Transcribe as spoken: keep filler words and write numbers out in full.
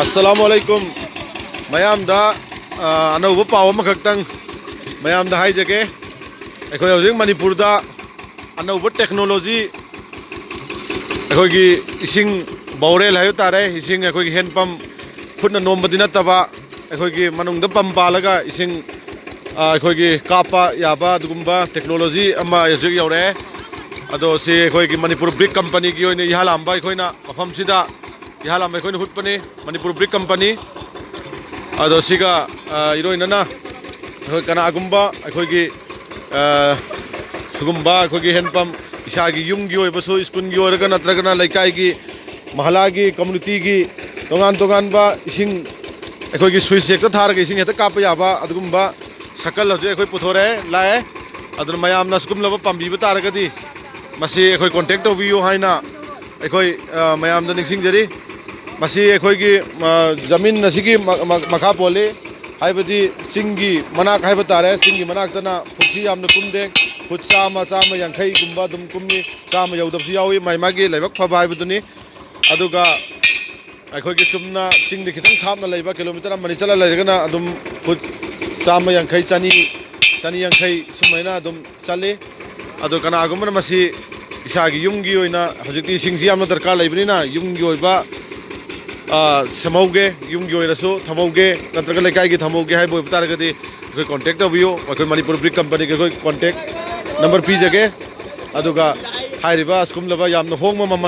ꯑꯁꯂꯥꯃꯨ ꯑꯂꯩꯀꯨꯝ꯫ ꯃꯌꯥꯝꯗ ꯑ, ꯑꯅꯧꯕ ꯄꯥꯎ ꯑꯃꯈꯛꯇꯪ ꯃꯌꯥꯝꯗ ꯍꯥꯏꯖꯒꯦ꯫ ꯑꯩꯈꯣꯏ ꯍꯧꯖꯤꯛ ꯃꯅꯤꯄꯨꯔꯗ ꯑꯅꯧꯕ ꯇꯦꯛꯅꯣꯂꯣꯖꯤ, ꯑꯩꯈꯣꯏꯒꯤ ꯏꯁꯤꯡ ꯕꯣꯔꯦꯜ ꯍꯥꯏꯕ ꯇꯥꯔꯦ, ꯏꯁꯤꯡ ꯑꯩꯈꯣꯏꯒꯤ ꯍꯦꯟ ꯄꯝ, ꯈꯨꯠꯅ ꯅꯣꯝꯕꯗꯤ ꯅꯠꯇꯕ, ꯑꯩꯈꯣꯏꯒꯤ ꯃꯅꯨꯡꯗ ꯄꯝ ꯄꯥꯜꯂꯒ ꯏꯁꯤꯡ ꯑ, ꯑꯩꯈꯣꯏꯒꯤ ꯀꯥꯞꯄ ꯌꯥꯕ ꯑꯗꯨꯒꯨꯝꯕ ꯇꯦꯛꯅꯣꯂꯣꯖꯤ ꯑꯃ ꯍꯧꯖꯤꯛ ꯌꯧꯔꯛꯑꯦ꯫ ꯑꯗꯣ ꯁꯤ ꯑꯩꯈꯣꯏꯒꯤ ꯃꯅꯤꯄꯨꯔ ꯕ꯭ꯔꯤꯛ ꯀꯝꯄꯅꯤꯒꯤ ꯑꯣꯏꯅ ꯏꯍꯥꯂꯥꯝꯕ ꯑꯩꯈꯣꯏꯅ ꯃꯐꯝꯁꯤꯗ, ꯏꯍꯥꯂꯥꯝꯕ ꯑꯩꯈꯣꯏꯅ ꯍꯨꯠꯄꯅꯤ, ꯃꯅꯤꯄꯨꯔ ꯕ꯭ꯔꯤꯛ ꯀꯝꯄꯅꯤ꯫ ꯑꯗꯣ ꯁꯤꯒ ꯑ, ꯏꯔꯣꯏꯅꯅ ꯑꯩꯈꯣꯏ ꯀꯅꯥꯒꯨꯝꯕ ꯑꯩꯈꯣꯏꯒꯤ ꯑ, ꯁꯤꯒꯨꯝꯕ ꯑꯩꯈꯣꯏꯒꯤ ꯍꯦꯟ ꯄꯝ ꯏꯁꯥꯒꯤ ꯌꯨꯝꯒꯤ ꯑꯣꯏꯕꯁꯨ, ꯁ꯭ꯀꯨꯜꯒꯤ ꯑꯣꯏꯔꯒ ꯅꯠꯇ꯭ꯔꯒꯅ ꯂꯩꯀꯥꯏꯒꯤ, ꯃꯍꯂꯥꯒꯤ, ꯀꯝꯃꯨꯅꯤꯇꯤꯒꯤ ꯇꯣꯉꯥꯟ ꯇꯣꯉꯥꯟꯕ ꯏꯁꯤꯡ ꯑꯩꯈꯣꯏꯒꯤ ꯁ꯭ꯋꯤꯆ ꯍꯦꯛꯇ ꯊꯥꯔꯒ ꯏꯁꯤꯡ ꯍꯦꯛꯇ ꯀꯥꯞꯄ ꯌꯥꯕ ꯑꯗꯨꯒꯨꯝꯕ ꯁꯥꯏꯀꯜ ꯍꯧꯖꯤꯛ ꯑꯩꯈꯣꯏ ꯄꯨꯊꯣꯔꯛꯑꯦ, ꯂꯥꯛꯑꯦ꯫ ꯑꯗꯨꯅ ꯃꯌꯥꯝꯅ ꯁꯤꯒꯨꯝꯂꯕ ꯄꯥꯝꯕꯤꯕ ꯇꯥꯔꯒꯗꯤ ꯃꯁꯤ ꯑꯩꯈꯣꯏ ꯀꯣꯟꯇꯦꯛ ꯇꯧꯕꯤꯌꯨ ꯍꯥꯏꯅ ꯑꯩꯈꯣꯏ ꯑ, ꯃꯌꯥꯝꯗ ꯅꯤꯡꯁꯤꯡꯖꯔꯤ꯫ ꯃꯁꯤ ꯑꯩꯈꯣꯏꯒꯤ ꯑ, ꯖꯃꯤꯟ ꯑꯁꯤꯒꯤ ꯃ- ꯃ- ꯃꯈꯥ ꯄꯣꯜꯂꯤ꯫ ꯍꯥꯏꯕꯗꯤ ꯆꯤꯡꯒꯤ ꯃꯅꯥꯛ ꯍꯥꯏꯕ ꯇꯥꯔꯦ, ꯆꯤꯡꯒꯤ ꯃꯅꯥꯛꯇꯅ ꯐꯨꯠꯁꯤ ꯌꯥꯝꯅ ꯀꯨꯝꯗꯦ, ꯐꯨꯠ ꯆꯥꯝꯃ, ꯆꯥꯝꯃ ꯌꯥꯡꯈꯩꯒꯨꯝꯕ ꯑꯗꯨꯝ ꯀꯨꯝꯃꯤ꯫ ꯆꯥꯝꯃ ꯌꯧꯗꯕꯁꯨ ꯌꯥꯎꯏ, ꯃꯥꯏ ꯃꯥꯒꯤ ꯂꯥꯏꯕꯛ ꯐꯕ ꯍꯥꯏꯕꯗꯨꯅꯤ꯫ ꯑꯗꯨꯒ ꯑꯩꯈꯣꯏꯒꯤ ꯆꯨꯝꯅ ꯆꯤꯡꯗ ꯈꯤꯇꯪ ꯊꯥꯞꯅ ꯂꯩꯕ, ꯀꯤꯂꯣꯃꯤꯇꯔ ꯑꯃꯅꯤ ꯆꯠꯂ ꯂꯩꯔꯒꯅ ꯑꯗꯨꯝ ꯐꯨꯠ ꯆꯥꯝꯃ ꯌꯥꯡꯈꯩ, ꯆꯅꯤ, ꯆꯅꯤ ꯌꯥꯡꯈꯩ ꯁꯨꯃꯥꯏꯅ ꯑꯗꯨꯝ ꯆꯠꯂꯤ꯫ ꯑꯗꯣ ꯀꯅꯥꯒꯨꯝꯕꯅ ꯃꯁꯤ ꯏꯁꯥꯒꯤ ꯌꯨꯝꯒꯤ ꯑꯣꯏꯅ, ꯍꯧꯖꯤꯛꯇꯤ ꯏꯁꯤꯡꯁꯤ ꯌꯥꯝꯅ ꯗꯔꯀꯥꯔ ꯂꯩꯕꯅꯤꯅ, ꯌꯨꯝꯒꯤ ꯑꯣꯏꯕ ꯑ, ꯁꯦꯝꯍꯧꯒꯦ, ꯌꯨꯝꯒꯤ ꯑꯣꯏꯔꯁꯨ ꯊꯝꯍꯧꯒꯦ, ꯅꯠꯇ꯭ꯔꯒ ꯂꯩꯀꯥꯏꯒꯤ ꯊꯝꯍꯧꯒꯦ ꯍꯥꯏꯕ ꯑꯣꯏꯕ ꯇꯥꯔꯒꯗꯤ ꯑꯩꯈꯣꯏ ꯀꯣꯟꯇꯦꯛ ꯇꯧꯕꯤꯌꯨ꯫ ꯑꯩꯈꯣꯏ ꯃꯅꯤꯄꯨꯔ ꯕ꯭ꯔꯤꯛ ꯀꯝꯄꯅꯤꯒꯤ ꯑꯩꯈꯣꯏ ꯀꯣꯟꯇꯦꯛ ꯅꯝꯕꯔ ꯄꯤꯖꯒꯦ꯫ ꯑꯗꯨꯒ ꯍꯥꯏꯔꯤꯕ ꯑꯁꯤꯒꯨꯝꯂꯕ ꯌꯥꯝꯅ ꯍꯣꯡꯕ ꯃꯃꯜ